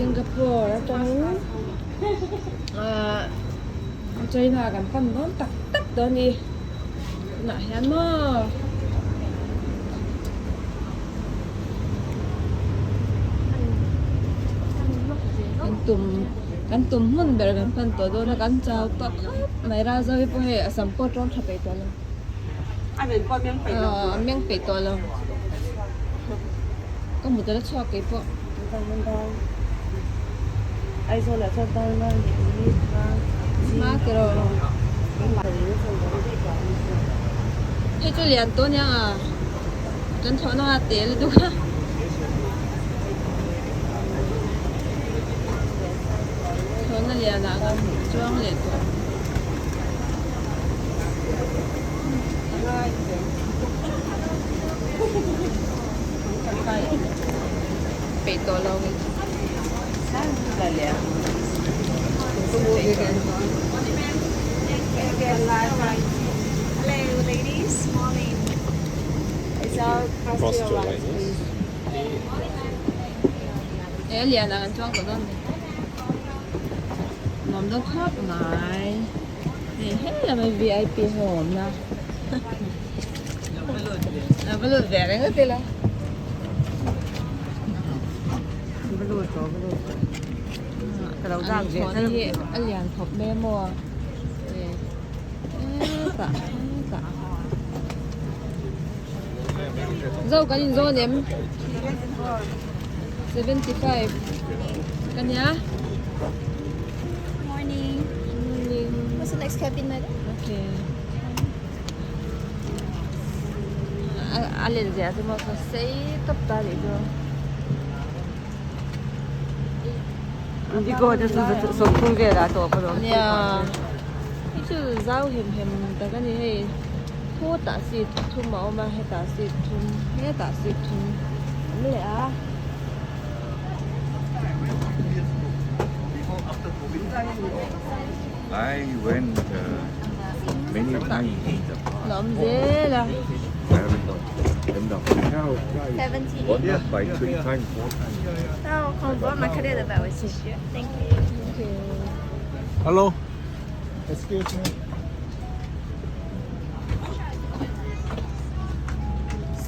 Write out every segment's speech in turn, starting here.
Singapore atangin ahh China kan pan dawn tak tak dawn a ni tunah hian maw kan tum kan tum hmun ber kan pan tawh dawn a kan chau tawh khawp mai Razovi pawh hei a sam pawh tawng tha peih tawh lo ahh a meng peih tawh lo ka hmu tel a chhuak kei pawh. Hma tiraw hei chu lian tawh aniang a kan thlawhna a tel duk a. Thlawhna lianah kan chuang leh tawh. Peih tawh lo nge. Hello ladies, morning. He lian ah kan chuang tawh dawn ni. Nuam dawn khawp mai. Hei hei lam hi vip ho awm na. A va lut ve reng ati la. An thlawhna hi a lian khawp mai a maw. Hetah hetah. Zo kan in zawn em? 75 ka nia. Morning. Morning. What's the next cabin, madam? Okay. A len zia chu maw sei tawp ta nih chu. Indigo te chu sawmthum velah a tawp alawm. Nia. Hei chu zau hem hem tak a ni hei. Khawtah seat thum a awm a hetah seat thum hetah seat thum a awm leh a. I went uh, many times in the past. La awm zel a. I haven't done. And the hotel 70. yeah, by three times, four times. Thank you. Hello. Excuse me.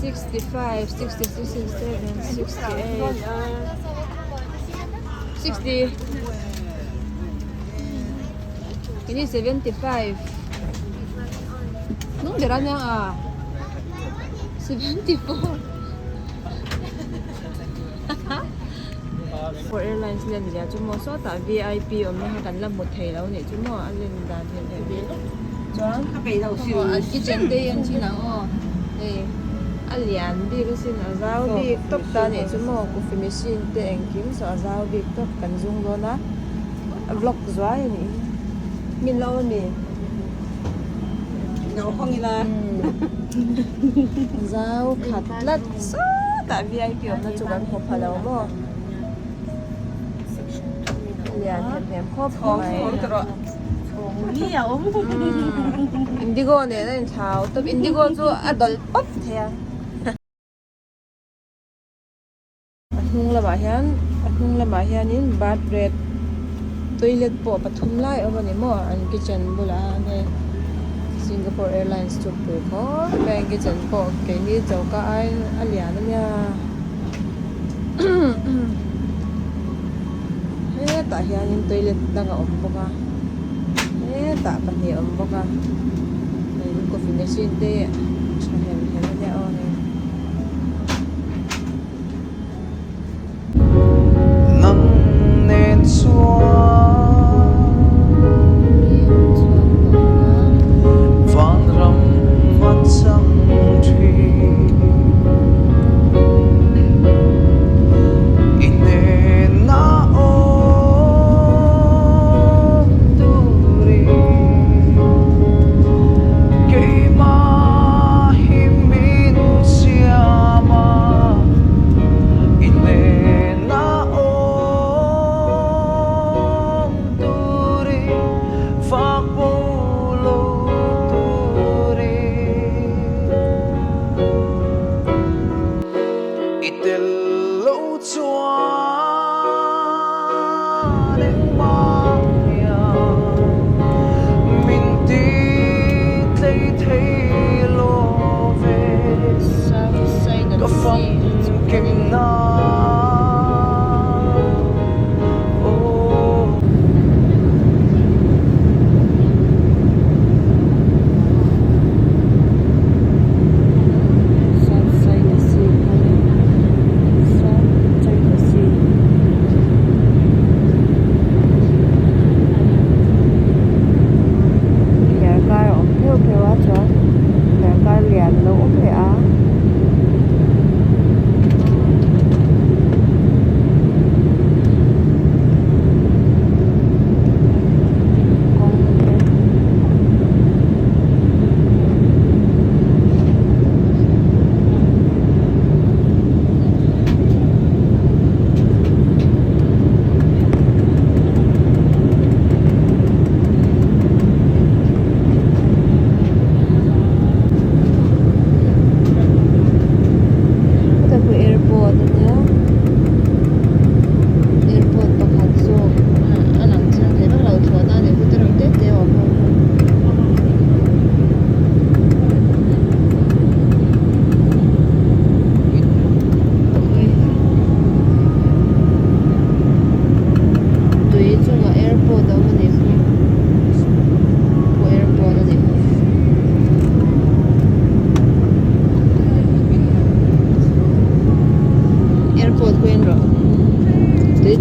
65, 66, 67, 68, 60. Ini 75. Nung ber ania a 74. For airlines len zia chu maw sawtah vip awmna kha kan la hmu thei lo nih chu maw a len dan hmel hmel ve chuan an kitchen te hi an chin ang aw hei a lian bik asin a zau bik tawp ta nih chu maw coffee machine te engkim saw a zau bik tawp kan zung dawn a vlog zuai a nih hi min lo ami zau khat tlat sawtah vip awmna chu kan hmu pha lo maw. Lian hem hem khawp mai. Indigo nen a inthlau tawp indigo chu a dawlh pawp thei a. A hnung lamah hian a hnung lamah hianin bathrobe toilet pawh pathum lai a awm a ni maw an kitchen bulah hian hei Singapore airlines chu pui khawp mai a kitchen pawh keini choka ai a lian a nia. Hetah hianin toilet dang a awm bawk a hetah pahnih a awm bawk a hei coffee machine te tha hem hem a nia aw hei.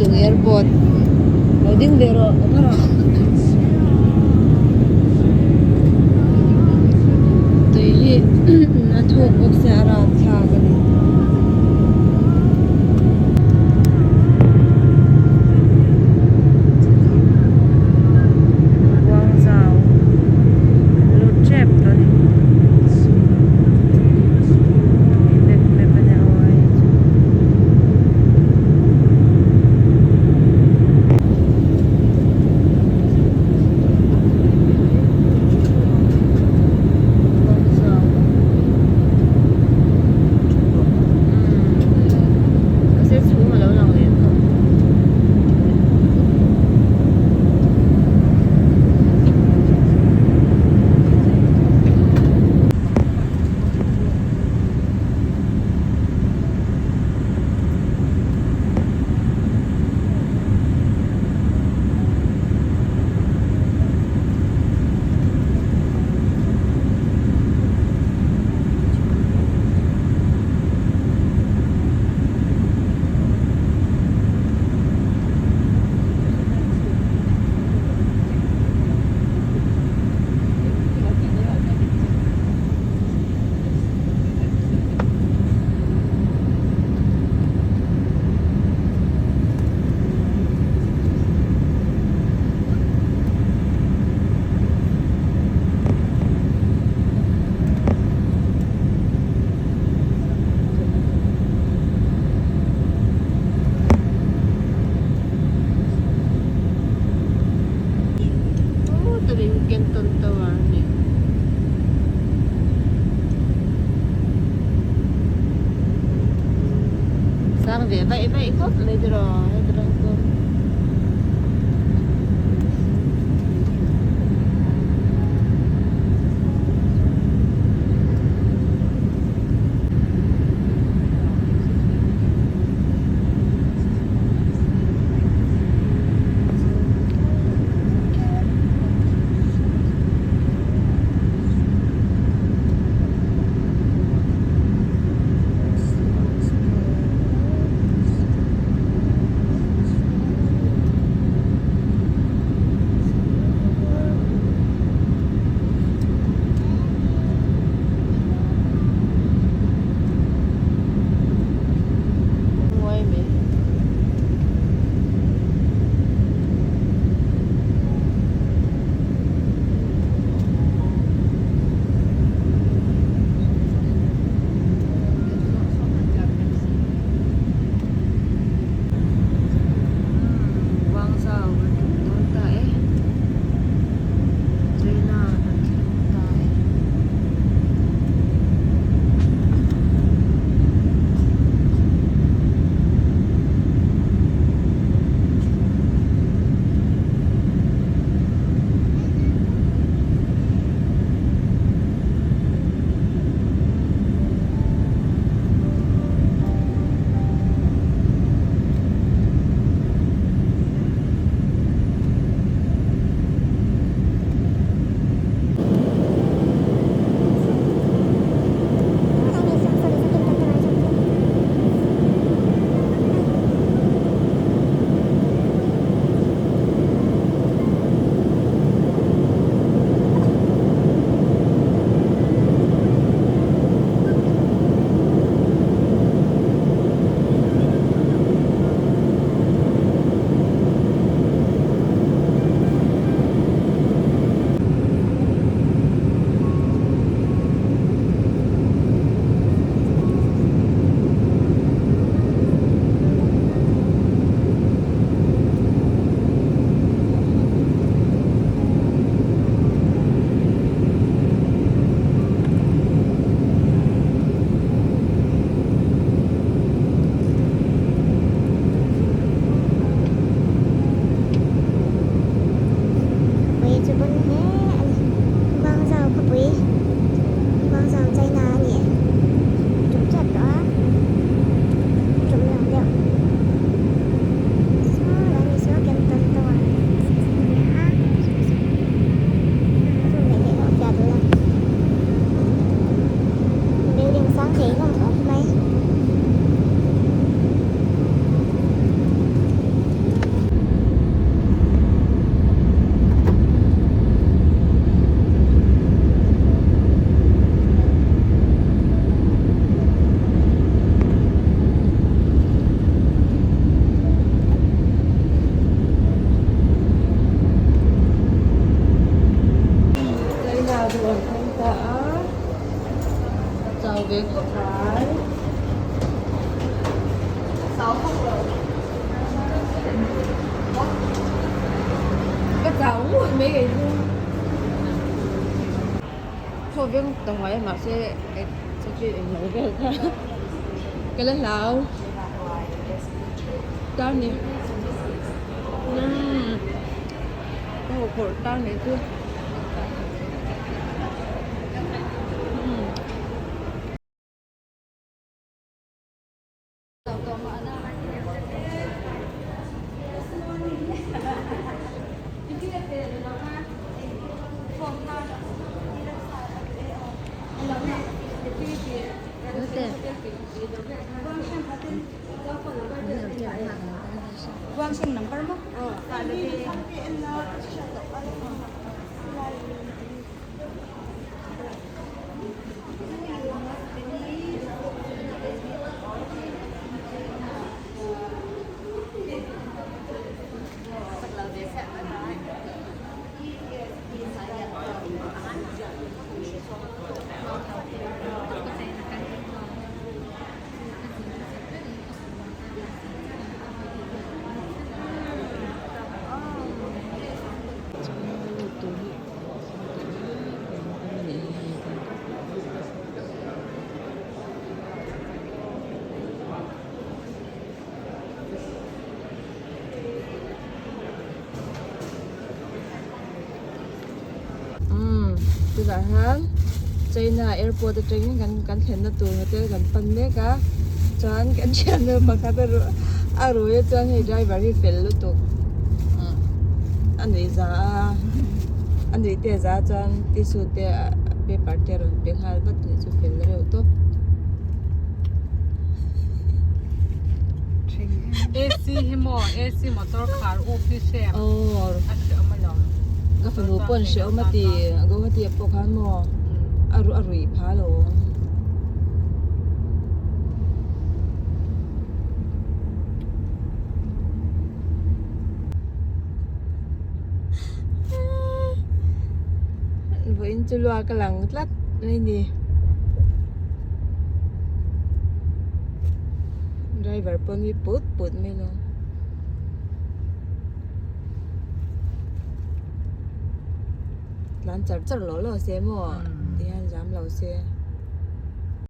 Chungchung airport lo ding ve rawh awm rawh tui hi a thuk bawk sia a rapthlak a ni. Guangzhou an lut tep tawh a ni. Map map a nia aw hei chu. Guangzhou Mahse chhum a lo lang leh tawh. Kenton Tower a ni. Sang ve vaih vaih khawp mai tiraw heti rawng chu. Thawveng khai. Ka chau ngawih mai kei chu. Thawveng ta huai a mahse exactly englo vel kha ka la hlau ta a ni. Umm ka huphurh ta a nih chu. Umm tunah hian China airport atangin kan kan thlenna tur hotel kan pan mek a chuan kan thiannu pakhat a ru a rui a chuan hei driver hi fel lutuk a nuih za a a nuih te za chuan tissue te paper te a rawn pe nghal vat a nih chu fel reuh tawp. AC hi maw AC motor khar up hi hrem a hreawm alawm. Ka fanu pawn hreawm a ti Guwahati ah pawh khan maw a a ruih pha lo. Vawiin chu luak a lang tlat mai ni. Driver pawh nui put put mai lo. Tlan char char lo lo se maw ti hian zam lo se.